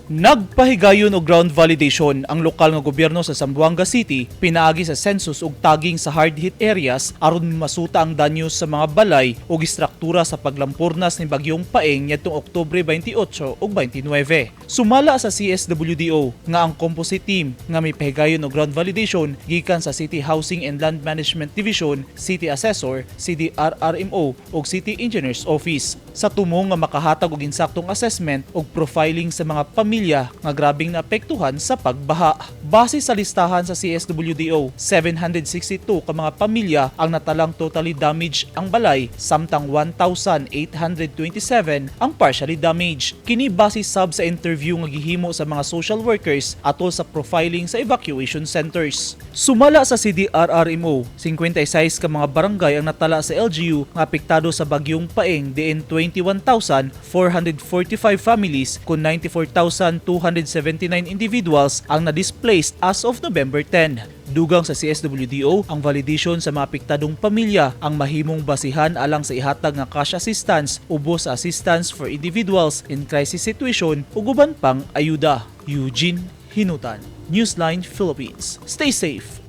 Nagpahigayon og ground validation ang lokal nga gobyerno sa Zamboanga City pinaagi sa census ug tagging sa hard hit areas aron masuta ang danyo sa mga balay ug istruktura sa paglampurnas ni Bagyong Paeng niadtong Oktubre 28 ug 29. Sumala sa CSWDO nga ang composite team nga may pahigayon og ground validation gikan sa City Housing and Land Management Division, City Assessor, CDRRMO ug City Engineers Office sa tumong nga makahatag og insaktong assessment ug profiling sa mga pamilya nga grabeng naapektuhan sa pagbaha. Base sa listahan sa CSWDO, 762 ka mga pamilya ang natalang totally damaged ang balay, samtang 1,827 ang partially damaged. Kini base sab sa interview nga gihimo sa mga social workers atol sa profiling sa evacuation centers. Sumala sa CDRRMO, 56 ka mga barangay ang natala sa LGU nga apektado sa Bagyong Paeng, diin 21,445 families kun 94,279 individuals ang na-displaced as of November 10. Dugang sa CSWDO, ang validation sa mga apektadong pamilya ang mahimong basihan alang sa ihatag nga cash assistance, ubos sa assistance for individuals in crisis situation ug uban pang ayuda. Eugene Hinutan, Newsline Philippines. Stay safe